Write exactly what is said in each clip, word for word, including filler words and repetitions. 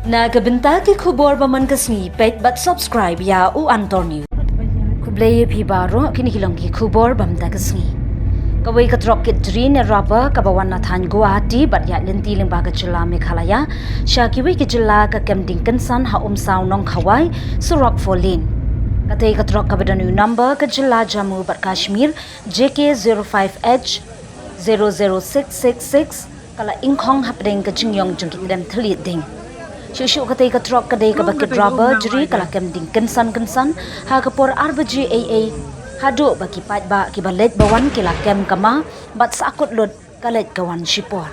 Na ka bynta ki khubor ba man ka sngi, peit bad subscribe ïa U Antor News. Khublei ïa phi baroh, kine ki long ki khubor ba mynta ka sngi. Kawei ka trok kit jri ne rubber kaba wan na thaiñ Guwahati bad ïaid lynti lyngba ka jylla Meghalaya sha kiwei ki jylla ka kem ding kynsan ha Umsaw Nongkhawai, surok four lane. Katei ka trok kaba don u number ka jylla Jammu bad Kashmir, J K zero five H zero zero six six six, ka la ingkhong hapdeng ka jingïong jong ki tdem thylliej ding. Shuh shuh katei ka trok ka dei kaba kit rubber jri, ka la kem ding kynsan kynsan ha ka por ar baje eiei, haduh ba ki paidbah kiba leit ba wan ki la kem kama bad sahkut lut ka leit ka wan shipor.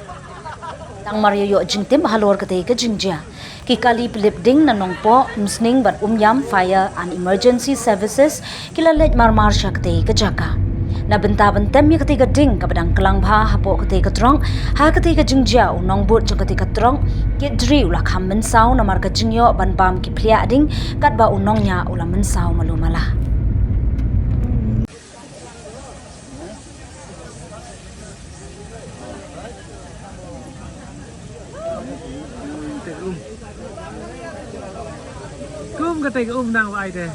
Tang mar ïoh jingtip halor katei ka jingjia, ki kali pynlip ding na Nongpoh, Umsning bad Umiam Fire and Emergency Services ki la leit marmar sha katei ka jaka. Na bynta ban tem ïa katei ka ding kaba dang klang bha hapoh katei ka trok, ha katei ka jingjia u nongbud jong katei ka trok kit jri u la kham mynsaw namar ka jingïoh ban bam ki phliah ding, katba u nongñiah u la mynsaw malu mala. Kum kata ka um nang wai de.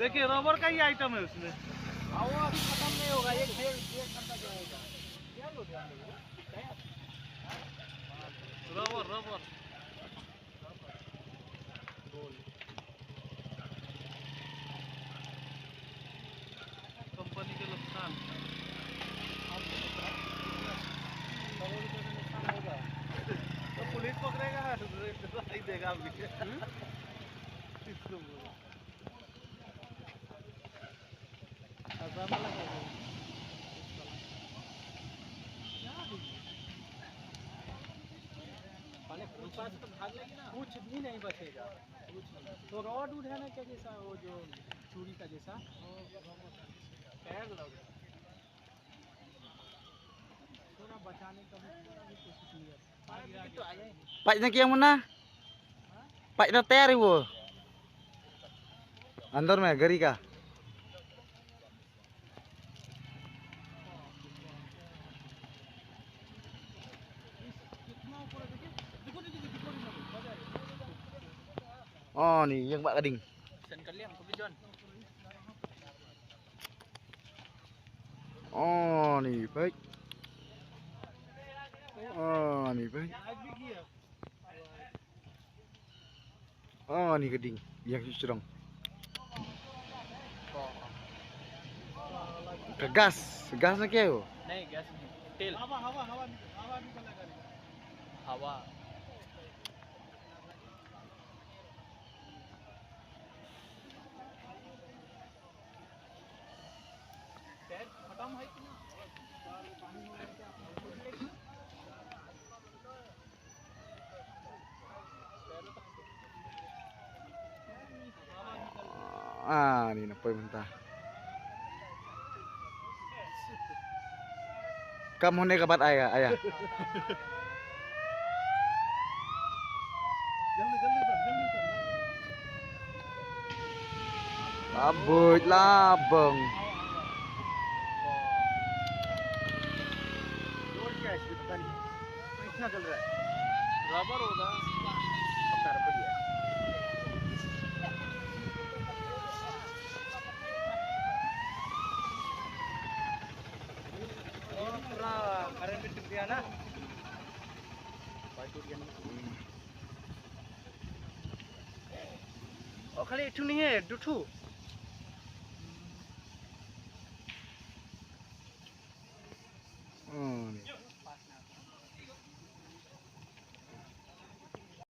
देखिए, रबर का ही आइटम है उसमें। हाँ, वो अभी खत्म नहीं होगा, एक डेढ़, डेढ़ घंटा जाएगा। क्या बोल रहे हैं? रबर, रबर। कंपनी के नुकसान। करोड़ रुपए का नुकसान होगा। तो पुलिस पकड़ेगा, नहीं देगा अभी। हम्म? इसको बोलो। कुछ भी नहीं बचेगा, कुछ नहीं। तो रॉड उठाने का जैसा, वो जो चूड़ी का जैसा, पैर लग रहा है। थोड़ा बचाने का भी, थोड़ा भी कोशिश नहीं करता। Paitna kya muna? Paitna tayar hai wo. Andar mein gari ka. Oh, ni yang bak gading. Oh, ni peit. Oh, ni peit. Oh, ni gading. Yang shrong. Ka gas, gas na kya hai wo? नहीं, गैस नहीं, तेल। हवा, हवा, हवा निकल, हवा निकल रहा है गाड़ी का। हवा। Ah, ni na poi mynta. Kam hone ka bat aya, aya. Labuit labang. Rubber hoga. Paka rubber ya. Pura current bhi tuk diya na. Oh, khali ek thu nahi hai, do thu.